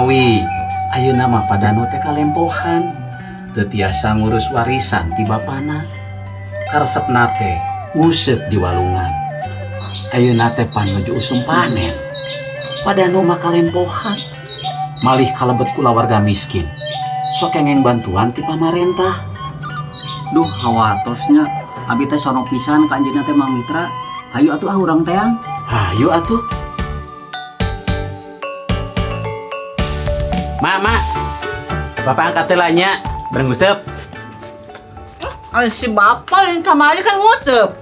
Kumargi ayeuna mah Padanu teh kalempohan. Teu tiasa ngurus warisan ti bapana. Karesepna teh nguseup di walungan. Ayeuna teh pan nuju usum panen. Padanu mah kalempohan. Malih kalebet kulawarga miskin. Sok kengeng bantuan ti pamarentah. Duh hawatosnya abi teh sono pisan ka anjeunna teh Mang Mitra. Hayu atuh ah urang teang. Hayu atuh. Mak, mak. Bapak angkat teh nya, bareng nguseup. Ay, si bapak yang kamari kan nguseup.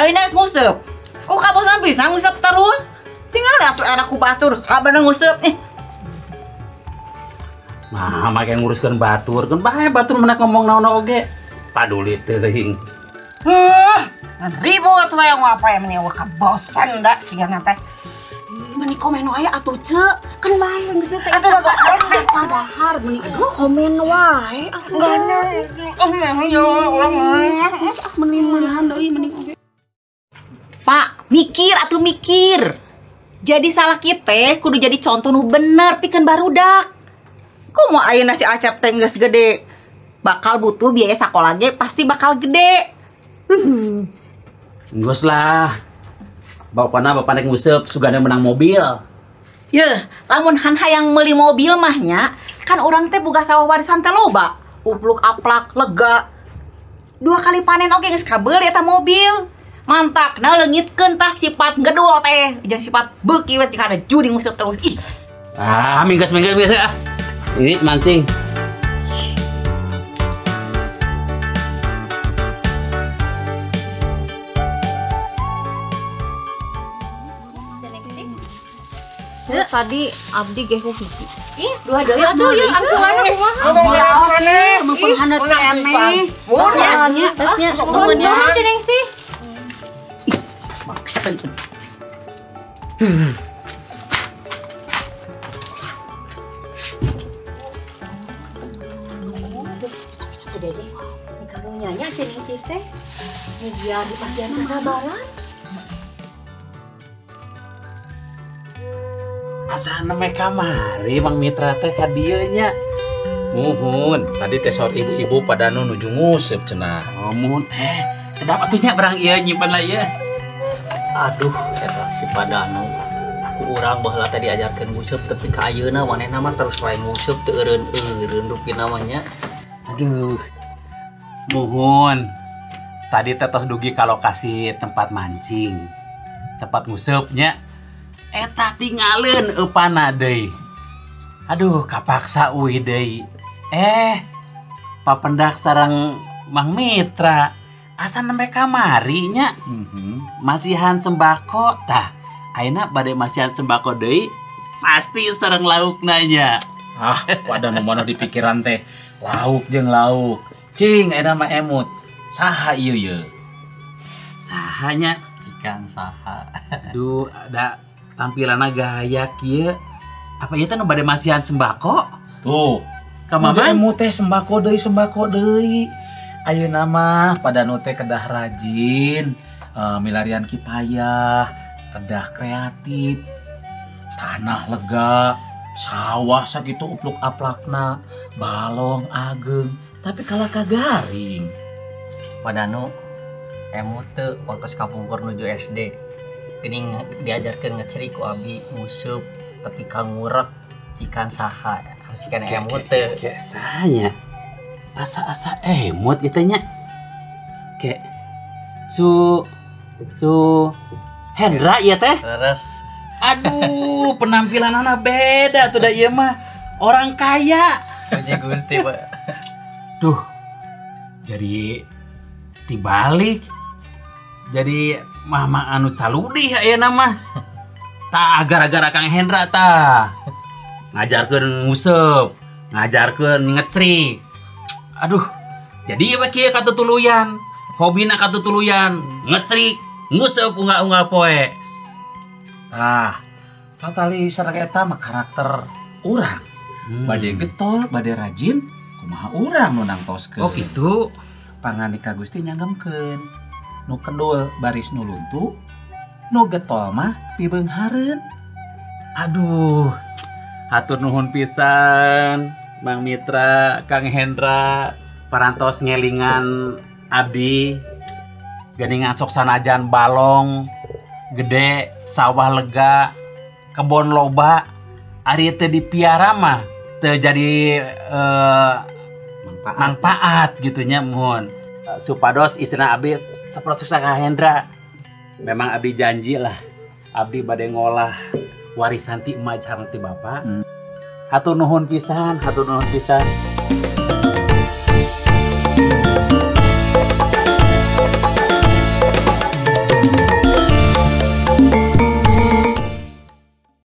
Ayeuna nguseup. Oh, kabosan pisan nguseup terus. Tinggal atuh era ku batur, kabener nguseup ih. Mah, make nguruskeun batur, keun bae batur menak ngomong naon oge. Paduli teuing. Heuh, ribut we ngapa ya meni kabosan da sigana teh. Meni komen wae atuh ce, kan bae geus teh. Atuh padahal meni komen wae atuh. Meni meulihan deui meni oge. Pak, mikir atuh mikir. Jadi salah kita kudu jadi contoh nu bener pikeun barudak. Komo ayeuna si Acep teh geus gede. Bakal butuh biaya sakola ge pasti bakal gede. Geus lah. Bapana bapak naik nguseup sugana menang mobil. Yeuh, lamun han hayang meuli mobil mah nya, kan urang teh boga sawah warisan teh loba. Upluk aplak lega. 2 kali panen oge geus kabeuli eta mobil. Mantakna leungitkeun tah sifat ngedul teh, jeung sifat beuki we kana judi nguseup terus. Ih. Ah, minggas minggas ah. Ini mancing. Tadi abdi gehu hiji. Ih, dua deui atuh ieu angsunganna kumaha? Meupeun teh aneh. Nya, nuhun ceneng sih. Ih, maksa. Dede, karunya nya ceneng sih teh. Mugia di pasian kasabaran. Asana mereka mari Bang Mitra teh ka dieu nya. Muhun, tadi teh saur ibu-ibu pada nu nuju nguseup cenah. Oh, muhun teh. Kedap atuh nya barang ieu nyimpen lah ieu. Aduh, eta si Padanu. Ku urang baheula teh diajarkeun nguseup tapi ka ayeuna manehna mah terus wae nguseup teu eureun-eureun rupina mah nya. Aduh. Muhun. Tadi teh tos dugi ka lokasi tempat mancing. Tempat nguseupnya. Eta tinggalin eupana deui. Aduh, kapaksa uih deui. Papendak sareng Mang Mitra. Asa nembe kamari nya. Masihan sembako tah. Ayeuna bade masihan sembako deui, pasti sareng laukna nya. Ah, wadah nu mana di pikiran teh. Lauk jeung lauk. Cing ayeuna mah emut. Saha ieu ye? Saha nya? Cikan saha. Aduh, ada tampilanna gaya kieu. Apa ieu teh nu bade masihan sembako? Tuh, ka mama emut teh sembako deui sembako deui. Ayeuna mah Padanu teh kedah rajin, milarian kipayah, kedah kreatif, tanah lega, sawah sakitu upluk aplakna, balong ageng, tapi kalah kagaring. Padanu emut teu waktu kapungkur nuju SD. Geuning diajarkeun ngecerik ku abi nguseup tapi ka ngurek cikan saha cikan emut teu. Ke sahanya. Asa-asa emut ieu teh nya. Ke su Hendra ieu teh. Leres. Aduh, penampilanana beda tuh da ieu mah. Orang kaya. Puji Gusti, Pak. Duh. Jadi dibalik. Jadi mama anu caludih ayeuna mah. Tah gara-gara Kang Hendra tah. Ngajarkeun nguseup, ngajarkeun ngecrik. Aduh. Jadi ieu kieu katutuluyan. Hobina katutuluyan, ngecrik, nguseup unggal-unggal poe. Tah, patali sareng eta mah karakter urang. Bade getol, bade rajin, kumaha urang nu nangtoskeun. Oh kitu. Pangandika Gusti nyanggemkeun. Nu kedul baris nu luntu, nu getol mah pibeunghareun. Aduh. Hatur nuhun pisan Mang Mitra, Kang Hendra, parantos ngelingan abdi. Geningan sok sanajan balong gede, sawah lega, kebon loba, ari teu dipiara mah teu jadi Manfaat. Manfaat gitu nya mohon. Supados istilah abdi seperti Kang Hendra. Memang abdi janji lah, abdi bade ngolah warisan ti emak sareng ti bapak. Hatur nuhun pisan, hatur nuhun pisan.